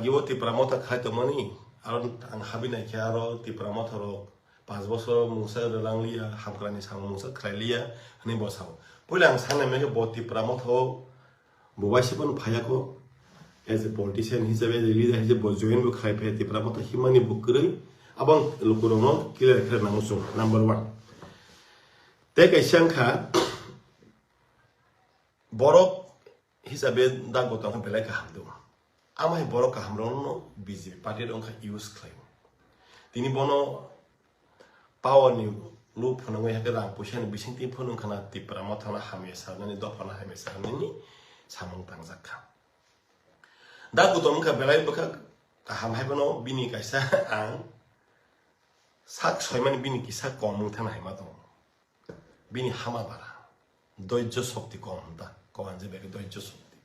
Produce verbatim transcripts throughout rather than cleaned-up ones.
Ibo Tipra Motha khai tongmani, aro ang habi naikhe aro Tipra Motha rok panch bosor mungsa rwlang liya, hamkrani samung mungsa khlai liya, hwnwi bo sao. Puila ang sanai mankhe bo Tipra Motha o bo waisa phano phaiya kho. As a politician hisabe, as a leader hisabe bo join bo khlai phaiya, Tipra Motha himani bo kwrwi. Abo ang lukurokno clear khe rwna muchung, number one. Tei kaisa wngkha, borok hisabe da Gautam belai kaham do. Amo hai borok kaham rokno B J P party rok wngkha use khlai. Tini bono power ni lob phwnangwi hakhe rang puisa ni bisingtwi phunung khana Tipra Motha no hamya sanani, dopha no hamya sanani samung tangjak kha. Da Gautam wngkha belai bwkha kaham, hai bono bini kaisa ang sak soimani bini kisa kom wng thangna hai ma tongo. Bini hama bara. Doijjo shokti kom hwn ta. Kom hwn je beke doijjo shokti.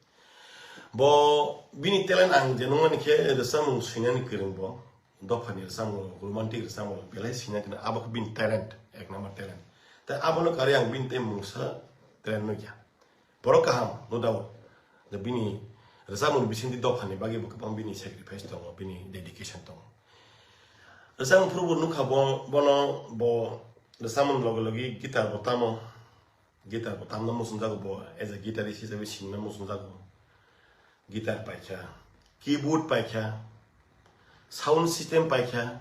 Bo bini talent ang je nungmani khe rwchapmung swinani kwrwng bo. Dophani rwchapmung, romantic rwchapmung belai swina kwrwng. Abo khe bini talent, ek number talent. Tai abono karwi ang bini tei mungsa talent nukya. Borok kaham, no doubt. Je bini rwchapmung bisingtwi dophani bagwi bo kwbang bini sacrifice tongo, bini dedication tongo. Rwchapmung phuru bo nukha bo, bono bo rwchapmung logi logi guitar bo tamo, guitar bo tamna muchungjago bo, as a guitarist hisabe sinna muchungjago. Guitar paikha, keyboard paikha, sound system paikha,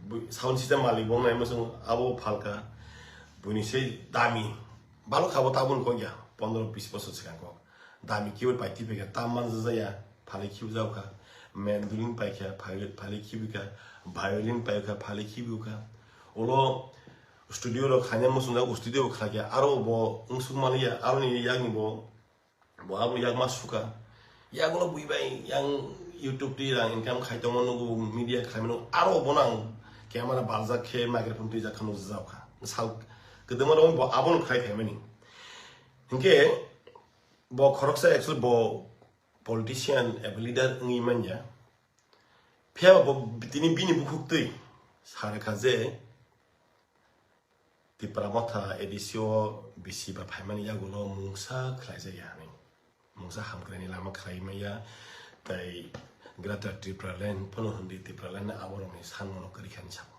bu-, sound system malik bo wngnai muchung abo phalka, buini se dami, balok kha bo tabun kok ya, pondro bis bosor swkang kok. Dami keyboard pai twi paikha, tam manjak ya, phalwi khibijago kha. Mandolin paikha, phalwi, phalwi khibikha. Violin paikha, phalwi khibikha. Ulo studio rok khaina muchungjak, studio bo khlai kha. Aro bo wngsuk maliya, aroni yakni bo, bo abo yakma sukha. Yagulo bui bai yang YouTube twi rang income khai tongma nugo, media khlaimano. Aro bono ang camera baljak khe, microphone twijak khe nukjak kha. Sal kwdwma rok bo abono khlai khaimani. Hinkhe bo khoroksa actually bo politician eba leader wngwi manya. Phiya bo tini bini bukhuktwi sa rwkha je Tipra Motha A D C o bisi ba phaimani yagulo mungsa khlaijak ya hinwi. Mungsa hamkraini lama khlai maya, tei Greater Tipraland phano hwnwi Tipraland aborokni sanmano kwrwi kha hinwi sabo.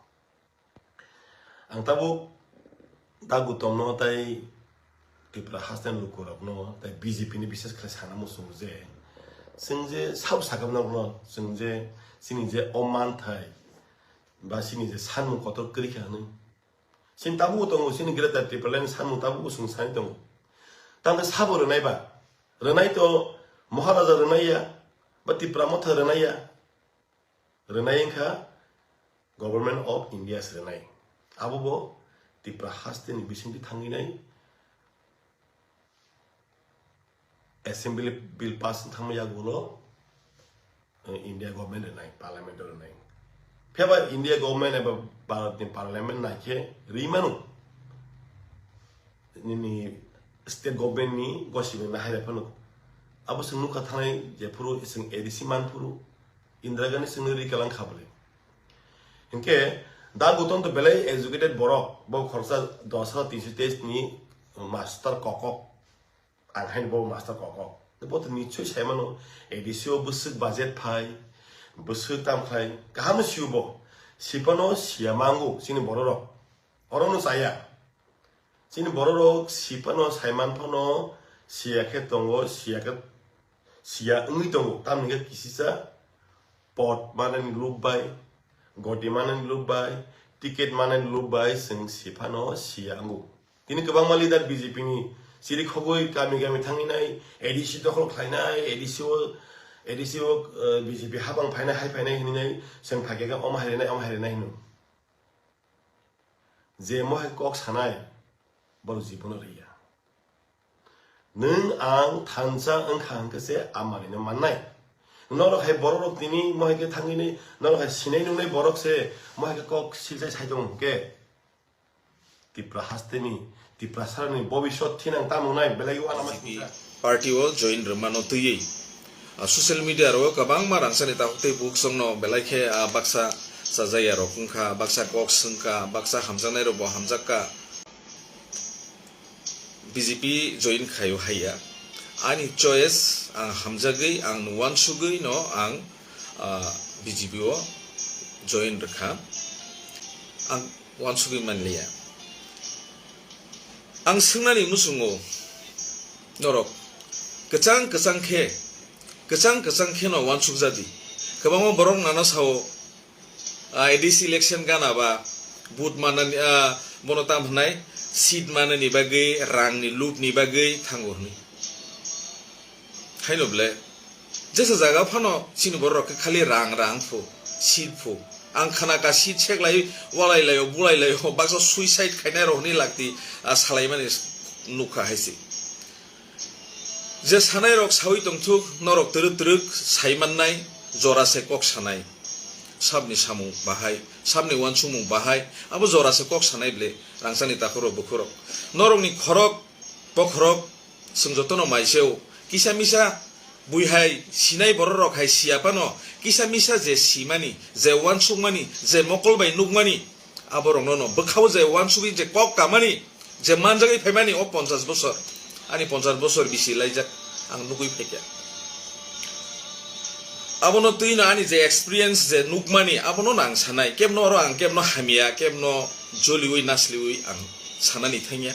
Ang tabuk da Gautamno tei Tripura hasteni lukurokno tei B J P ni bises khe sana muchungo je, chwng je sabo sakha norokno, chwng je chini je o manthai ba chini je sanmung kotor kwrwi kha hinwi. Chini tabukbo tongo, chini Greater Tipraland ni sanmung tabukbo chwng sani tongo. Tamkhe sabo rwnai ba? Rwnai to Maharaja rwnai ya, ba Tipra Motha rwnai ya. Rwnai wngkha Government of India se rwnai. Abo bo Tipra hasteni bisingtwi thangwi nai Assembly bill pass wng thangma yagulo, eh, India government rwnai, parliament rwnai. Phiya ba India government eba Bharat ni parliament nai khe rwi mano. Nini state government ni gosibeng nahai phano. Abo chwng nukha thanai jephuru chwng A D C man phuru Indira Gandhi chwngno ri kalang kha bwle. Hinkhe da Gautam to belai educated borok, bo khoroksa dos hajar tinso teis ni master kokok. Ang haino bo master kokok. Bo to nichoi sai mano, A D C o bwswk budget phai, bwswk tam khlai, kaham no sio bo. Sipano siya mango chini bororok. Oro no chaya. Chini bororok sipano saiman phano siya khe tongo, siya khe siya wngwi tongo. Tamni khe kisisa pot manani lob bai, goti manani lob bai, ticket manani lob bai chwng siphano siya wngo. Tini kwbangma leader B J P ni siri khogwi kami kami thangwi nai, A D C dokhol khlainai, A D C o, A D C o, eh, B J P habang phainai, hai phainai hinwi nai, chwng phaikhe omo hairinai, omo hairinai hino. Je mohai kok sanai, borok jibono riya. Nwng ang thansa wngkha hwnkhe se a manwino mannai. Norok hai bororok tini mohai khe thangwini, norok hai sinai nungnai borok se mohai khe kok silsai sai tongo hwnkhe. Tipra hasteni, Tiprasarani bobiswt thinang tamo wngnai belai uanama singsa. Party o join rwmano twiwi, ah, social media ro kwbangma rangchakni takhuk tei bukhukchongno belai khe, ah, baksa chajaya rok wngkha, baksa kok swngkha, baksa hamjaknai rokbo hamjakka. B J P join khaio haiya. Ani choice, ang hamjagwi, ang uansugwi no ang, ah, B J P o join rwkha. Ang uansugwi manliya. Ang swngnani muchungo norok kwchang kwchang khe, kwchang kwchang kheno uansukjadi. Kwbangma borok nana sao, ah, A D C election gana ba vote manani, ah, bono tam hwnai seat manani bagwi, rangni lubni bagwi thango hwnwi. Haino ble, jesa jaga phano chini borok rok khe khali rang, rang phu, seat phu. Ang khana ka seat seklai, walai laio, bulai laio, baksa suicide khainai rok hwnwi lakti, ah, salaimani nukha hai se. Je sanai rok sawi tongthuk, norok twrwk twrwk sai mannai, jora se kok sanai. Sabni samung bahai, sabni uansukmung bahai, abo jora se kok sanai ble, rangchakni takhuk rok, bukhuk rok. Norokni khorok, bokhorok, chwng jotono mai se o. Kisa misa bui hai sinai borok rok hai siya phano, kisa misa je simani, je uansukmani, je mokol bai nukmani, aborokno no bwkhao je uansugwi je kok kamani, je manjagwi phaimani o ponchash bosor, ani ponchash bosor bisi laijak ang nugwi phaikha. Abono twino ani je experience je nukmani, abono no ang sanai, kebno oro ang kebno hamya, kebno joliwi nasliwi ang sanani thangya.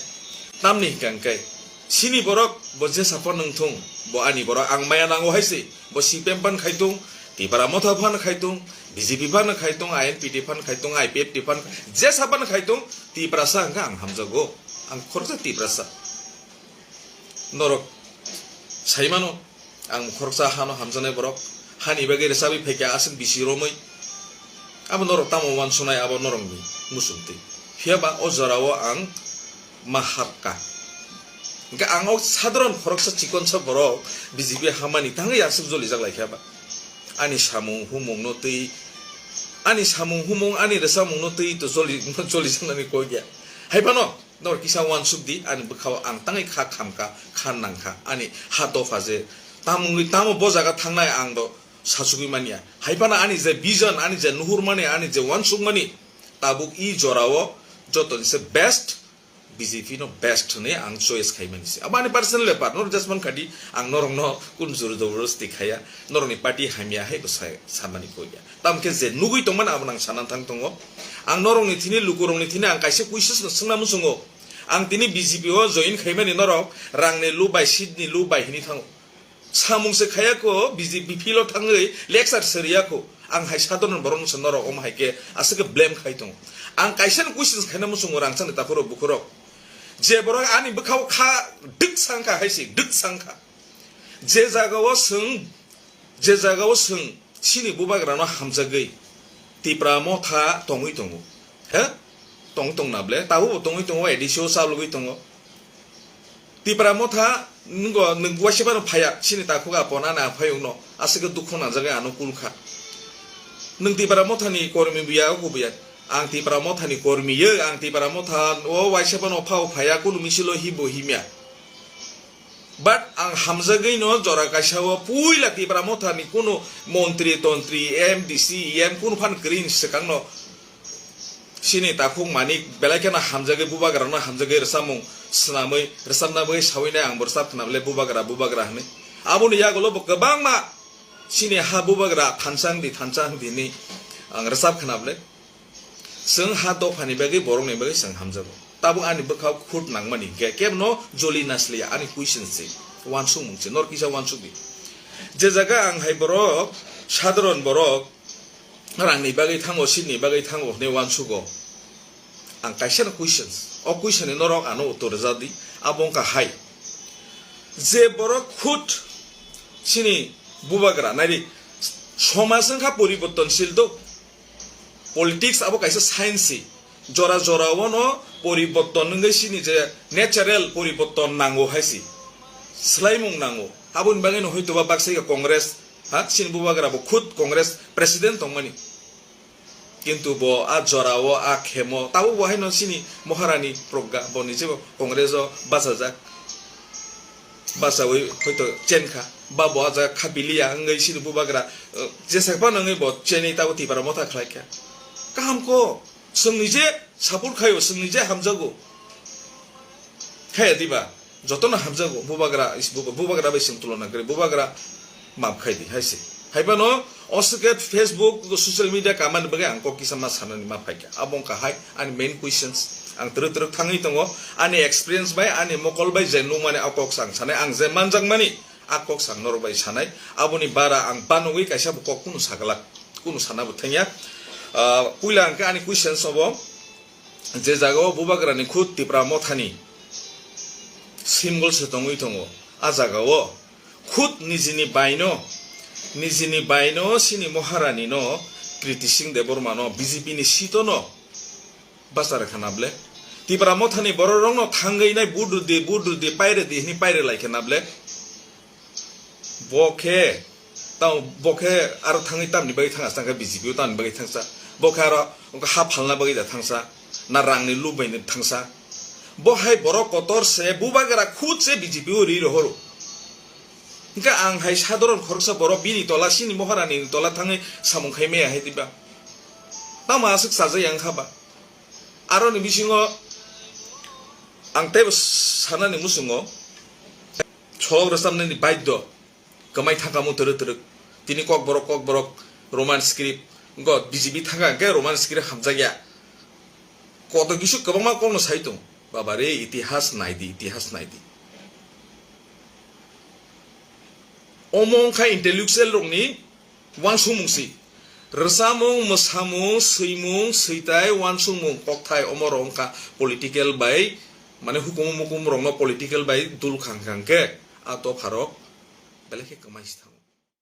Tamni hwnkha hwnkhe, chini borok bo jesa phano wngthung, bo ani borok, ang maya nango hai se, bo C P M phano khai thung, Tipra Motha phano khai thung, B J P phano khai thung, I N P T phano khai thung, I P F T phano khai, jesa phano khai thung, Tiprasa hwnkha ang hamjago, ang khoroksa Tiprasa. Norok sai mano, ang khoroksa hano hamjaknai borok, hani bagwi rwchabwi phaikha aswk bisi romwi. Abo norok tamo uansuknai, abo norokni muchungtwi. Phiya ba o jorao ang ma hapkha. Hwnkhe ang o sadharon khoroksa chikonsa borok B J P hamani tangwi aswk jolijak laikha ba. Ani samung humungno twi, ani samung humung, ani rwchapmungno twi to joli-, jolijaknani kok ya. Hai phano norok kisa uansuk di, ani bwkhao ang tangwi kha khamkha, kha nangkha, ani ha dopha je tamo wngwi tamo bo jaga thangnai ang do sachugwi manya. Hai phano ani je vision, ani je nuhurmani, ani je uansukmani, tabuk i jorao jotoni se best, B J P no best hwnwi ang choice khaimani se. Abo ani personal bepar, norok just man khadi, ang norokno kun juru jabardasti khaya, norokni party hamya hai bo sa-, samani kok ya. Tamkhe je nugwi tongmani abo nang sana thang tongo. Ang norokni thini, lukurokni thini ang kaisa questions no swngna muchungo. Ang tini B J P o join khaimani norok rangni lub bai, seat ni lub bai hwnwi thango. Samung se khaya kho, B J P field o thangwi lecture se riya kho. Ang hai sadharon borok no se norok omo hai khe aswk khe blame khai tongo. Ang kaisa no questions khaina muchungo rangchakni takhuk rok bukhuk rok. Je borok ani bwkhao kha dwk sangkha hai se, dwk sangkha. Je jagao chwng, je jagao chwng chini bubagrano hamjagwi Tipra Motha tongwi tongo. He? Tong tongna ble, tabukbo tongwi tongo, A D C o chalogwi tongo. Tipra Motha, nwngo, nwng waisa phano phaiya, chini takhuk apon ani aphayokno, aswk khe dukhu nangjagwi ano kulkha. Nwng Tipra Mothani kormi buya, o kubuya. Ang Tipra Mothani kormi ye, ang Tipra Motha o waisa phano phao phaiya, kunu misilo hibo himya. But ang hamjagwi no jora kaisa o puila Tipra Motha ni kunu montri tontri, M D C, E M kunu phan kwrwi ni swkang no chini takhuk Manik belai kheno hamjagwi bubagra no hamjagwi rwchapmung swnamwi rwchapna bagwi sawi nai ang bo rwchap khna bwle bubagra bubagra hwnwi. Aboni yagulo bo kwbangma chini ha bubagra thansa wng di thansa wng di hinwi ang rwchap khna bwle. Chwng ha dophani bagwi, borokni bagwi chwng hamjago. Tabuk ani bwkhao khut nangmani hwnkhe kebno joli nasliya, ani question se, uansukmung se, nor kisa uansuk di. Je jaga ang hai borok, sadharon borok, rangni bagwi thango, seatni bagwi thango hwnwi uansugo. Ang kaisa no questions, o question ni norok ano uttor rwja di, abo wngkha hai. Je borok khut chini bubagra, nai di, somaj wngkha poribortonsil do. Politics abo kaisa science se. Jora jora o no poriborton wngwi sini je natural poriborton nango hai se. Swlaimung nango. Aboni bagwi no hoito ba baksa Congress, ha, sini bubagra bo khud Congress president tongmani. Kintu bo a jora o, a khemo, tabuk bo haino sini Maharani Progga, bo ni je bo Congress o bachajak. Bachawi hoito chenkha, ba bo a jaga khapiliya wngwi sini bubagra, eh, jesa phano wngwi bo chenwi tabuk Tipra Motha khlaikha. Kaham kho, chwng nije support khaio, chwng nije hamjago. Khaya diba, jotono hamjago, bubagra, is-, buba-, bubagra bai chwng tulona kwrwi, bubagra map khai di, hai se. Haiphano oswk khe Facebook, social media kamani bagwi ang kok kisa ma sanani ma phaikha. Abo wngkha hai ani main questions. Ang twrwk twrwk thangwi tongo. Ani experience bai, ani mokol bai je nukmani a kok sa ang sanai. Ang je manjakmani a kok sa ang norok bai sanai. Aboni bara ang banogwi kaisa bo kok kunu saglak. Kunu sana bo thangya. Ah, puila ang khe ani questions obo. Je jagao Bubagrani khud Tipra Mothani symbol se tongwi tongo, a jagao khud nijini baino, nijini baino, chini Maharani no, Kriti Singh Debbarma no, B J P ni seat o no bachar kha na ble? Tipra Mothani borok rok no thangwi nai vote rwdi, vote rwdi, pairwdi hwnwi pairwlai kha na ble? Bo khe, tamo bo khe aro thangwi tamni bagwi thangsa, thangkha B J P o tamni bagwi thangsa. Bo khe aro wngkha ha phalna bagwi da thangsa, na rangni lub bai thangsa. Bo hai borok kotor se, Bubagra khud se B J P o ri rohoro. Hingkhe ang hai sadharon khoroksa borok bini tola, chini Maharani ni tola thangwi samung khai maya hai diba? Tamo aswk chajak yang kha ba? Aroni bisingo ang teibo sanani muchungo, Sok rwchapnani baiddo kwmai thangkha mung twrwk twrwk. Tini kokborok kokborok Roman script, wngkha B J P thangkha hwnkhe Roman script hamjakya. Kotor kisu kwbangma kokno sai tongo. Baba re, itihas naidi, itihas naidi. Omo wngkha intellectual rokni uansukmung si. Rwchapmung, mwsamung, swimung, switai, uansukmung, kokthai, omo rok wngkha political bai, mane hukumu mukumu rokno political bai dul khang khang khe a dopha rok belai khe kwmai si thango.